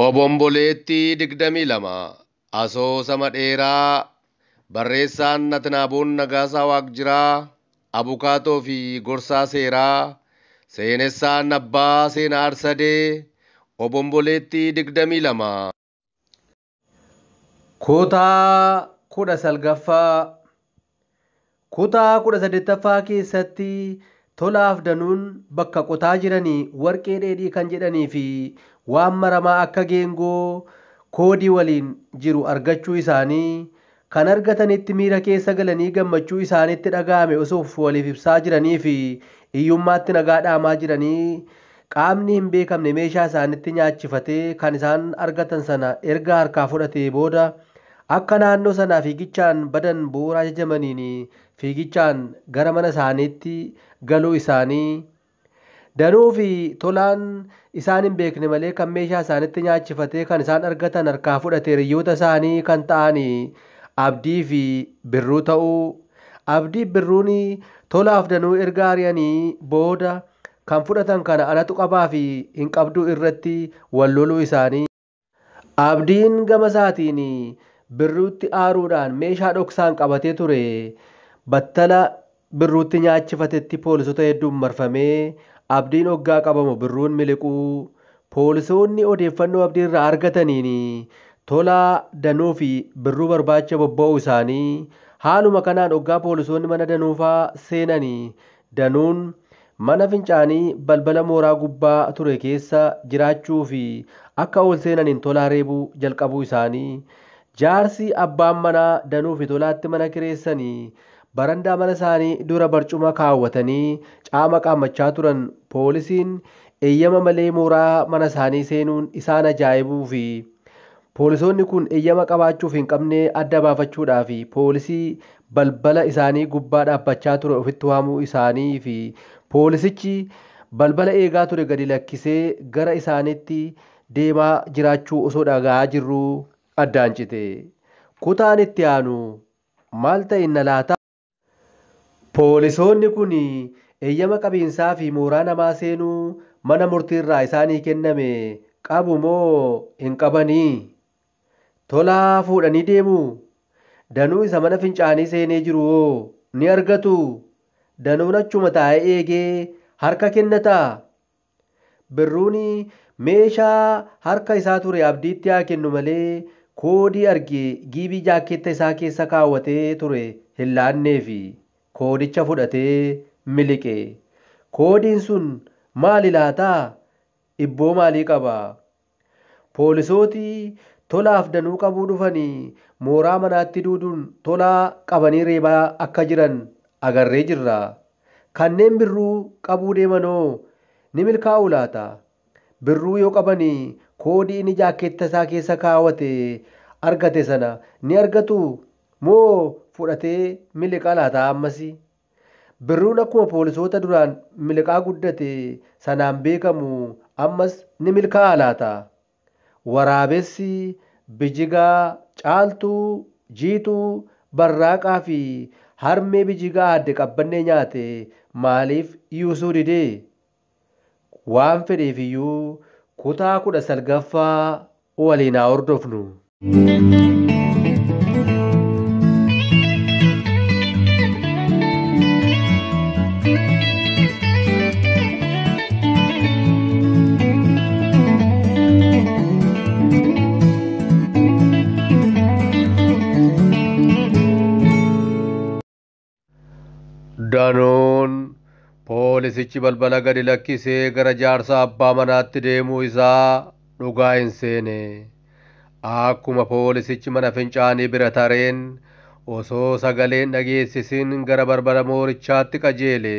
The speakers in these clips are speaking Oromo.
Obomboleettii 22 Asoosama dheeraa barreessaan Atnaaboon Nagaasaa Waaqjiraa Abukaatoo fi Gorsaa Seeraa Seenessaan Abbaa Seenaa Arsadee Obomboleettii 22. Kutaa 19ffaa. Kutaa 18ffaa keessatti Tolaaf Danuun bakka qotaa jiranii warqee dheedhii kan jedhanii fi waan maramaa akka geengoo koodii waliin jiru argachuu isaanii, kan argatanitti miira keessa galanii gammachuu isaanitti dhaga'ame osoo waliif ibsaa jiranii fi hiyyummaatti nagaa dhaamaa jiranii qaamni hin beekamne meeshaa isaanitti nyaachifatee kan isaan argatan sana erga harkaa fudhatee booda akka naannoo sanaa fiigichaan badan bu'uura ajajamaniin fiigichaan gara mana isaaniitti galuu isaanii, Danuu fi Tolaan isaan hin beekne malee kan meeshaa isaanitti nyaachifatee kan isaan argatan harkaa fudhate hiriyoota isaanii kan ta'an Abdii fi Birruu ta'uu, Abdii Birruun Tolaaf Danuu erga ari'anii booda kan fudhatan kana anatu qabaa fi hin qabduu irratti wal loluu isaanii. Abdiin gama isaatiin Birruutti aaruudhaan meeshaa dhoksaan qabatee ture battala Birruutti nyaachifatetti poolisoota hedduun marfamee Abdiin hoggaa qabamu Birruun miliquu, poolisoonni odeeffannoo Abdii irraa argataniin Tolaa, Danuu fi Birruu barbaacha bobba'uu isaanii, haaluma kanaan hoggaa poolisoonni mana Danuufaa seenanii Danuun mana fincaanii balbala mooraa gubbaa ture keessa jiraachuu fi akka ol seenaniin Tolaa reebuu jalqabuu isaanii, jaarsi abbaan manaa Danuu fi Tolaatti mana kireessanii barandaa mana isaanii dura barcuma kaawwatanii caama qaammachaa turan poolisiin eeyyama malee mooraa mana isaanii seenuun isaan ajaa'ibuu fi poolisoonni kun eeyyama qabaachuuf hin qabne adda baafachuudhaaf poolisii balbala isaanii gubbaa dhaabbachaa ture ofitti waamuu isaanii fi poolisichi balbala eegaa ture gadi lakkisee gara isaaniitti deemaa jiraachuu osoo dhaga'aa jirruu addaan cite. Kutaan itti aanu maal ta'inna laata? Poolisoonni kun eeyyama qabiinsaa fi mooraa namaa seenuu mana murtiirraa isaanii kenname qabu moo hin qabanii? Tolaa fuudhanii deemuu? Danuu isa mana fincaanii seenee jiru hoo ni argatu? Danuun achuma taa'ee eegee harka kennataa? Birruun meeshaa harka isaa ture Abdiitti haa kennu malee koodii arge giibii jaakkeetta isaa keessa kaawwatee ture hin laanneefi koodicha fudhatee miliqe. Koodiin sun maali laataa? Ibboo maalii qaba? Poolisooti Tolaaf Danuu qabuu dhufanii mooraa manaatti duuduun Tolaa qabanii reebaa akka jiran agarree jirra. Kanneen Birruu qabuu deemanoo ni milkaa'u laata? Birruu yoo qabanii koodii inni jaakkeetta isaa keessa kaawwate argate sana ni argatu moo fudhatee miliqa laata ammas? Birruun akkuma poolisoota duraan miliqaa guddate sanaan beekamu ammas ni milkaa'a laata? Waraabessi, Bijigaa, Caaltuu, Jiituu, Barraaqaa fi harmee Bijigaa aadde Qabbannee nyaate maaliif yuusuu didee? Waan fedheef iyyuu kutaa 19ffaa waliin haa hordofnu. Danuun poolisichi balbala gadi lakkisee gara jaarsa abbaa manaatti deemuu isaa dhugaa hin seene. Akkuma poolisichi mana fincaanii bira tareen osoo sagaleen dhageessisin gara balbala moorichaatti qajeele.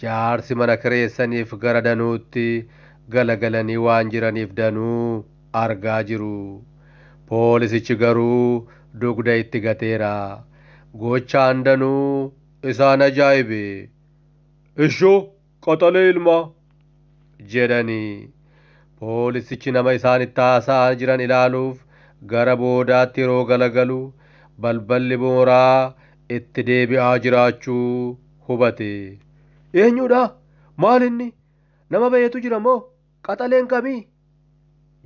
Jaarsi mana kireessaniif gara Danuutti galagalanii waan jiraniif Danuu argaa jiru. Poolisichi garuu dugda itti gateera. Gochaan Danuu isaan ajaa'ibe. Ishoo qaxalee ilmaa jedhanii. Poolisichi nama isaanitti haasa'aa jiran ilaaluuf gara boodaatti yeroo galagalu balballi mooraa itti deebi'aa jiraachuu hubate. Eenyudha? Maal inni? Nama bayeetu jira moo? Qaxaleen kamii?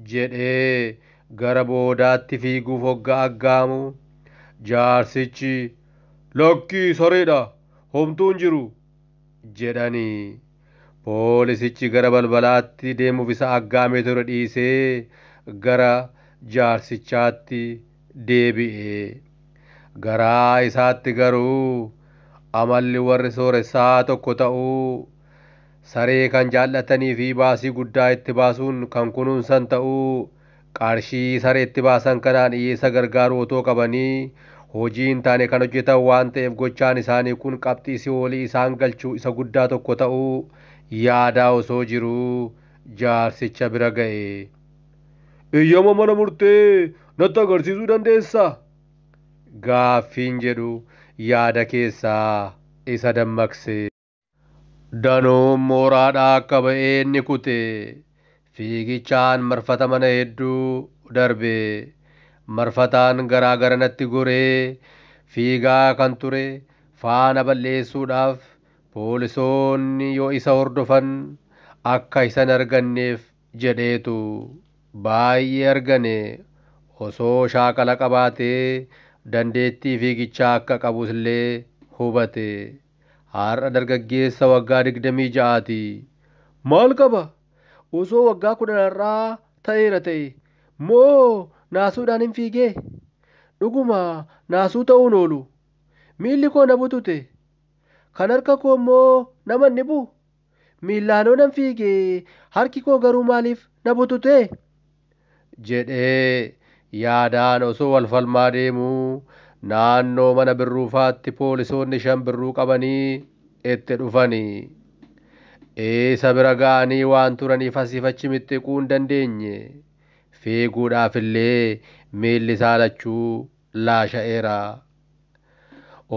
Jedhee gara boodaatti fiiguuf hogga aggaamu jaarsichi lakkii sareedha homtuu hin jiru jedhanii. Poolisichi gara balbalaatti deemuuf isa aggaamee ture dhiisee gara jaarsichaatti deebi'e. Garaa isaatti garuu amalli warri sooressaa tokko ta'uu, saree kan jaallatanii fi baasii guddaa itti baasuun kan kunuunsan ta'uu, qarshii saree itti baasan kanaan hiyyeessa gargaaruu otoo qabanii hojii hin taane kan hojjetan waan ta'eef gochaan isaanii kun qabxii si'oolii isaan galchuu isa guddaa tokko ta'uu yaadaa osoo jiruu jaarsicha bira ga'e. Iyyama mana murtee natti agarsiisuu dandeessaa? Gaaffiin jedhu yaada keessaa isa dammaqse. Danuun mooraadhaa akka ba'ee inni kute. Fiigichaan marfata mana hedduu darbe. Marfataan garaa garanatti goree fiigaa kan ture faana balleessuudhaaf poolisoonni yoo isa hordofan akka isa hin arganneef jedheetu baay'ee argane. Osoo shaakala qabaatee dandeettii fiigichaa akka qabus illee hubate. Har'a dargaggeessa waggaa 26ti. Maal qaba? Osoo waggaa 10 har'aa ta'eera ta'e moo naasuudhaan hin fiigee? Dhuguma naasuu ta'uun oolu. Miilli koo na butute. Kan harka koo immoo nama hin dhibu. Miillaanoo nan fiigee harki koo garuu maaliif na butute? Jedhee yaadaan osoo wal falmaa deemuu naannoo mana Birruufaatti poolisoonni 5 Birruu qabanii itti dhufanii. Isa bira ga'anii waan turaniif asiif achi mixxiquu hin dandeenye. Fiiguudhaaf illee miilli isaa lachuu laasha'eera.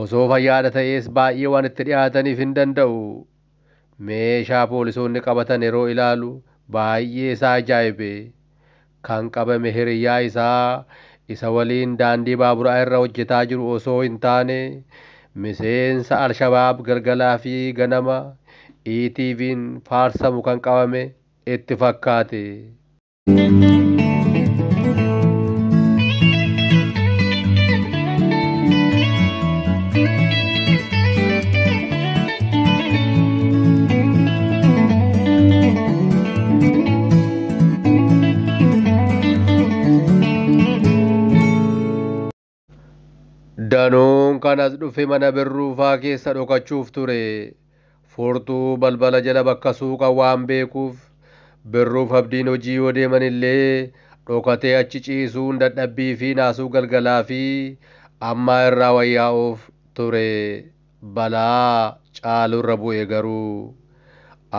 Osoo fayyaadha ta'ees baay'ee waan itti dhiyaataniif hin danda'u. Meeshaa poolisoonni qabatan yeroo ilaalu baay'ee isaa ajaa'ibe. Kan qabame hiriyyaa isaa isa waliin daandii baaburaa irra hojjetaa jiru osoo hin taane miseensa Alshabaab galgalaa fi ganama ETV'n faarsamu kan qabame itti fakkaate. Danuun kan as dhufe mana Birruufaa keessa dhokachuuf ture. Furtuu balbala jala bakka suuqa waan beekuuf Birruuf Abdiin hojii yoo deeman illee dhokatee achi ciisuun dadhabbii fi naasuu galgalaa fi ammaa irraa wayyaa'uuf ture. Balaa caalurra bu'e garuu.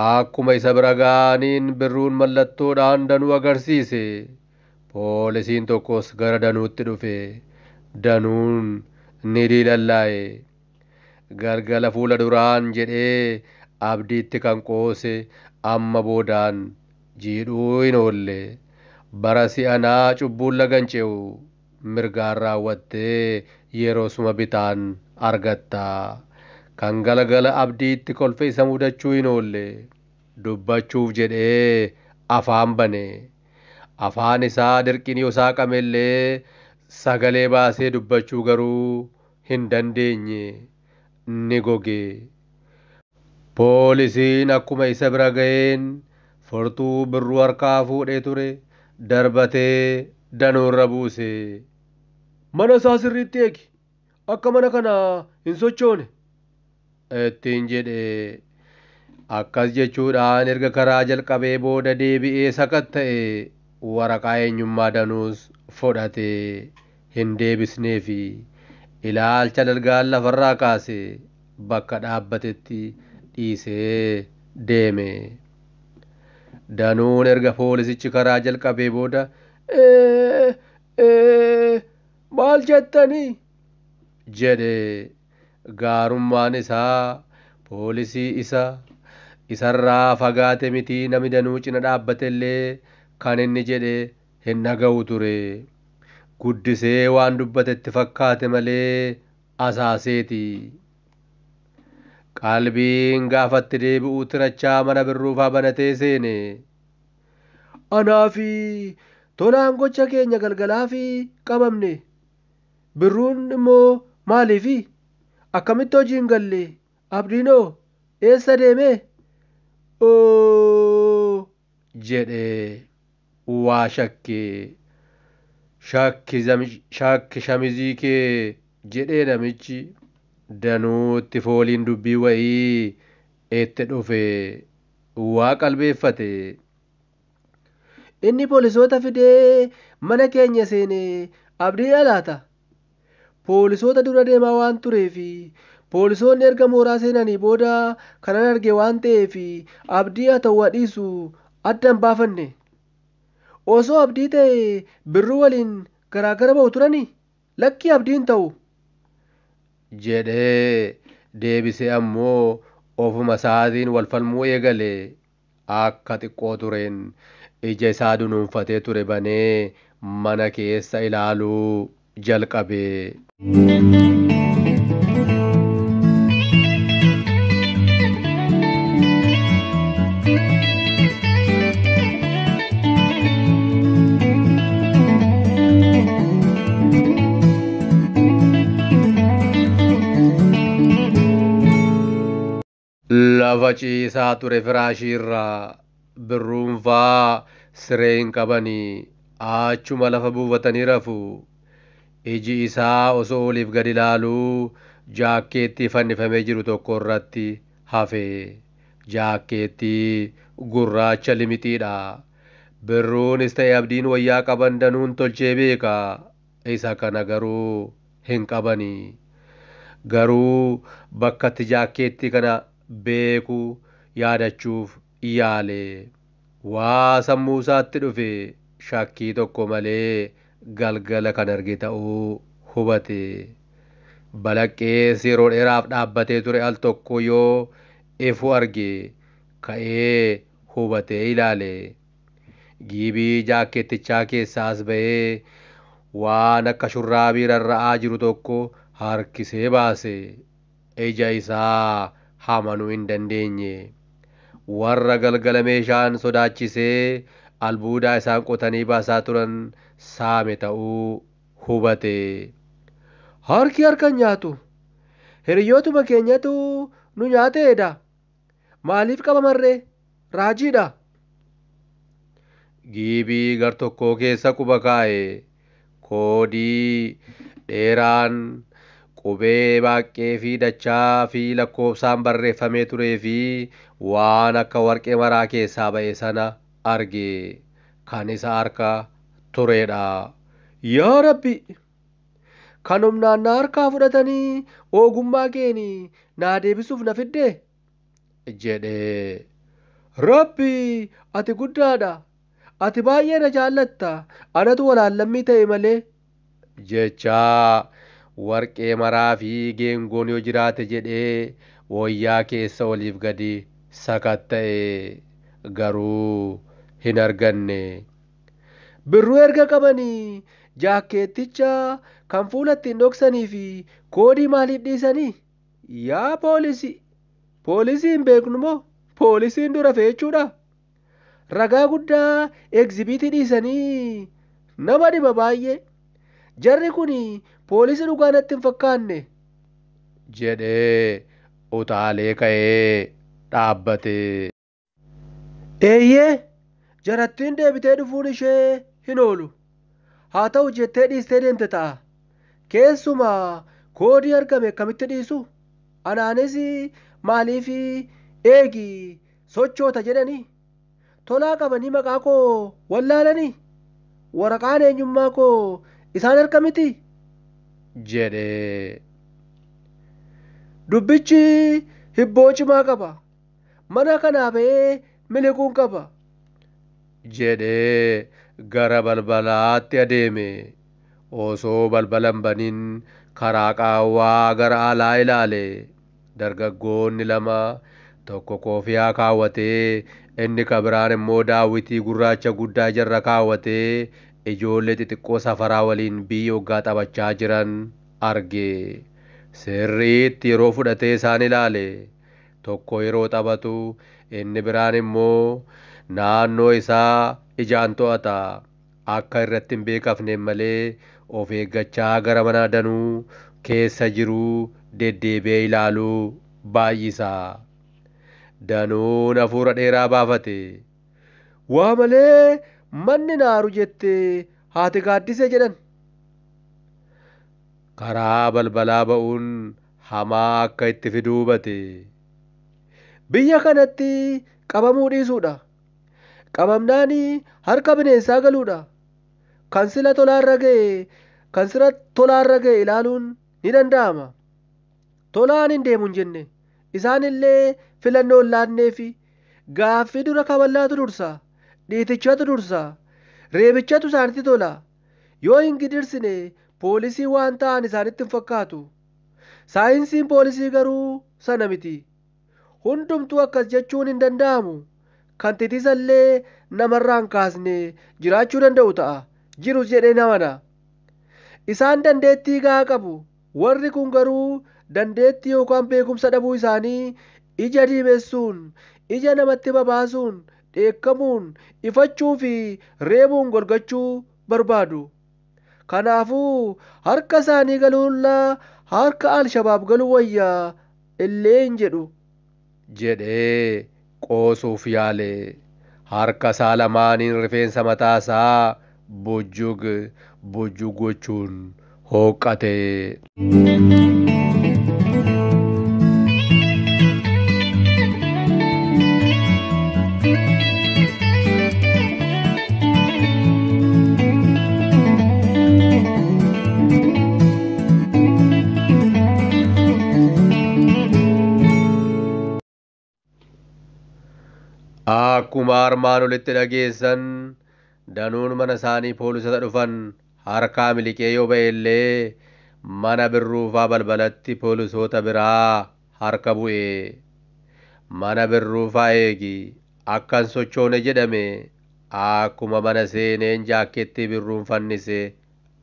Akkuma isa bira ga'aniin Birruun mallattoodhaan Danuu agarsiise. Poolisiin tokkos gara Danuutti dhufe. Danuun ni diilallaa'e. Galgala fuula duraan jedhee Abdiitti kan qoose amma boodaan jiidhuu hin oolle. Bara si'anaa cubbuun lagan ce'u mirgaan raawwattee yeroo suma bitaan argatta. Kan galgala Abdiitti kolfe isa mudachuu hin oolle. Dubbachuuf jedhee afaan bane. Afaan isaa dirqiin yoo saaqame illee sagalee baasee dubbachuu garuu hin dandeenye. Ni goge. Poolisiin akkuma isa bira ga'een furtuu Birruu harkaa fuudhee ture darbatee Danuurra buuse. Mana isaa sirriitti eegi. Akka mana kanaa hin sochoone. Ittiin jedhe. Akkas jechuudhaan erga karaa jalqabee booda deebi'ee sakatta'e waraqaa eenyummaa Danuus fudhatee hin deebisneefi ilaalcha dalgaan lafarraa kaase bakka dhaabbatetti dhiisee deeme. Danuun erga poolisichi karaa jalqabee booda maal jettanii jedhe. Gaarummaan isaa poolisii isa isarraa fagaate mitii namni Danuu cina dhaabbate illee kan inni jedhe hin dhaga'u ture. Guddisee waan dubbatetti fakkaate malee asaaseeti. Qalbiin gaafatti deebi'uu tirachaa mana Birruufaa banatee seene. Anaa fi Tolaan gocha keenya galgalaa fi qabamne. Birruun immoo maaliifi? Akkamitti hojii hin galle? Abdiinoo eessa deeme? Oo jedhee waa shakkee. Shakki shamizii kee jedhee namichi danuutti fooliin dubbii wayii itti dhufe waa qalbeeffate. Inni poolisoota fidee mana keenya seene abdii dhalaata. Poolisoota dura deemaa waan tureef poolisoonni erga mooraa seenanii booda kanan arge waan ta'eef abdii haa ta'u dhiisu adda hin baafanne. Osoo abdii ta'e birruu waliin garaagara ba'u turanii lakkii abdii hin ta'u. Jedhee deebisee ammoo ofuma isaatiin wal falmuu eegale. Akka xiqqoo tureen ija isaa dunuunfatee ture banee mana keessa ilaaluu jalqabe. Lafa ciisaa ture firaashiirraa birruunfaa siree hin qabanii achuma lafa buufatanii rafu. Iji isaa osoo oliif gad ilaaluu jaakkeettii fannifamee jiru tokko irratti hafe. Jaakkeettii gurraacha limixiidha. Birruunis ta'e abdiin wayyaa qaban danuun tolchee beeka. Isa kana garuu hin qabanii. Garuu bakka itti jaakkeettii kana beeku yaadachuuf yaale. Waa sammuu isaatti dhufe shakkii tokko malee galgala kan arge ta'uu hubate. Balaqqeessi yeroo dheeraaf dhaabbatee ture al tokko yoo ifu arge ka'ee hubatee ilaale. Giibii jaakkeettichaa keessaas ba'ee waan akka shurraabii rarra'aa jiru tokko harkisee baase. Ija isaa hamanuu hin dandeenye. Warra galgala meeshaan sodaachisee albuudaa isaan qotanii baasaa turan saame ta'uu hubate. Harki harka hin nyaatu. Hiriyootuma keenyatu nu nyaateedha. Maaliif qabamarree? Raajiidha. Giibii gar tokkoo keessa quba kaa'e. Koodii dheeraan qubee baaqqee fi dachaa fi lakkoofsaan barreeffamee turee fi waan akka warqee maraa keessaa ba'e sana arge. Kan isa harka turedha. Yaa Rabbi! Kan humnaan na harkaa fudhatanii ogummaa keeni naa deebisuuf na fidde? Jedhee. Rabbi! Ati guddaadha. Ati baay'ee na jaallatta. Anatu walaallammii ta'e malee. Jechaa warqee maraa fi geengoon yoo jiraate jedhee wayyaa keessa oliif gadi sakatta'e garuu hin arganne. Birruu erga qabanii jaakkeetticha kan fuula ittiin dhoksanii fi koodii maaliif dhiisanii? Yaa poolisii! Poolisii hin beeknu moo? Poolisiin dura feechuudha. Ragaa guddaa egzibiitii dhiisanii nama dhiba baay'ee. Jarri kun poolisii dhugaa natti hin fakkaanne. Jedhee utaalee ka'ee dhaabbate. Eeyyee jarattiin deebitee dhufuun ishee hin oolu. Haa ta'u jettee dhiistee deemte ta'a. Keessumaa koodii argame akkamitti dhiisu? Anaanis maaliif eegi sochoota jedhanii? Tolaa qabanii maqaa koo wallaalanii? Waraqaan eenyummaa koo isaan harka miti? Jedhee. Dubbichi hibboo cimaa qaba. Mana kanaa ba'ee miliquun qaba. Jedhee gara balbalaatti adeeme. Osoo balbala hin banin karaa qaawwaa gara alaa ilaale. Dargaggoonni lama tokko koofiyaa kaawwatee inni kan biraan immoo daawwitii gurraacha guddaa jarra kaawwatee ijoollee xixiqqoo safaraa waliin biyya hoggaa taphachaa jiran arge. Sirriitti yeroo fudhatee isaan ilaale. Tokko yeroo taphatu inni biraan immoo naannoo isaa ijaan to'ata. Akka irratti hin beekafne malee of eeggachaa gara mana Danuu keessa jiruu deddeebi'ee ilaaluu baay'isa. Danuun hafuura dheeraa baafate. Waa malee manni naaru jette haati Gaaddisee jedhan. Karaa balbalaa ba'uun hamaa akka itti fiduu hubate. Biyya kanatti qabamuu dhiisuudha. Qabamnaan harka bineensaa galuudha. Kan sila tolaarra ga'e kan sila tolaarra ga'e ilaaluun ni danda'ama. Tolaan hin deemu hin jenne. Isaan illee filannoo hin laanneefi gaaffii dura kaballaatu dursa. Dhiitichatu dursa. Reebichatu isaanitti tola. Yoo hin gidirsine poolisii waan ta'an isaanitti hin fakkaatu. Saayinsiin poolisii garuu sana miti. Hundumtuu akkas jechuun hin danda'amu. Kan titisallee namarraa hin kaasne jiraachuu danda'u ta'a. Jirus jedhee namana. Isaan dandeettii gahaa qabu. Warri kun garuu dandeettii yookaan beekumsa dhabuu isaanii ija diimessuun, ija namatti babaasuun, dheekkamuun, ifachuu fi reebuun golgachuu barbaadu. Kanaafuu harka isaanii galuullaa harka Alshabaab galuu wayyaa illee hin jedhu. Jedhee qoosuuf yaale. Harka isaa lamaaniin rifeensa mataa isaa bujjug bujjug gochuun hooqqate. Akkuma armaan olitti dhageessan Danuun mana isaanii poolisota dhufan harkaa miliqee yoo ba'e illee mana Birruufaa balbalatti poolisoota biraa harka bu'e. Mana Birruufaa eegi akka hin sochoone jedhame akkuma mana seeneen jaakkeettii Birruun fannise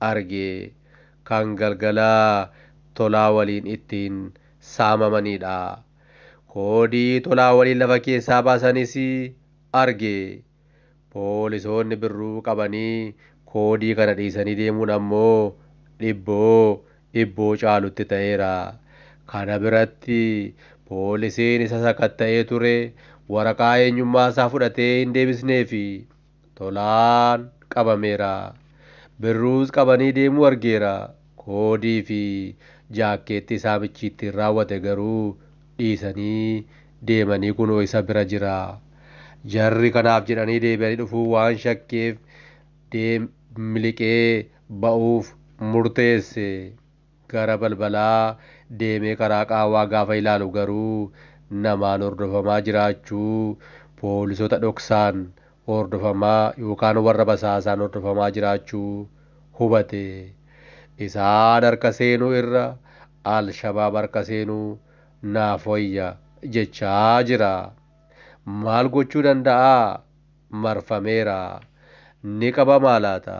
arge kan galgalaa Tolaa waliin ittiin saamamanidha. Koodii Tolaa waliin lafa keessaa baasanis arge. Poolisoonni Birruu qabanii koodii kana dhiisanii deemuun ammoo dhibboo dhibboo caalutti ta'eera. Kana biratti poolisiin isa sakatta'ee ture waraqaa eenyummaa isaa fudhatee hin deebisneefi Tolaan qabameera. Birruus qabanii deemuu argeera. Koodii fi jaakkeetti saamichi ittiin raawwate garuu dhiisanii deemanii kunoo isa bira jira. Jarri kanaaf jedhanii deebi'anii dhufuu waan shakkeef miliqee ba'uuf murteesse. Gara balbalaa deemee karaa qaawwaa gaafa ilaalu garuu namaan hordofamaa jiraachuu poolisota dhoksaan hordofamaa yookaan warra basaasaan hordofamaa jiraachuu hubate. Isaan harka seenuu irra Alshabaab harka seenuu naaf wayya jechaa jira. Maal gochuu danda'a? Marfameera. Ni qabamaa laata?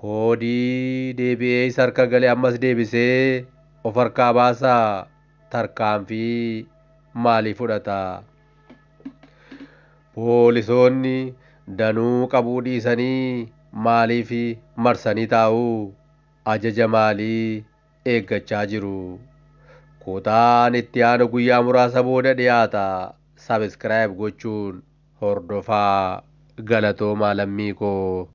Koodii deebi'ee isa harka galee ammas deebisee of harkaa baasaa? Tarkaanfii maalii fudhata? Poolisoonni Danuu qabuu dhiisanii maaliif marsanii taa'u? Ajaja maalii eeggachaa jiru? Kutaan itti aanu guyyaa muraasa booda dhiyaata. Sabiskiraayib gochuun hordofaa. Galatoomaa lammii koo.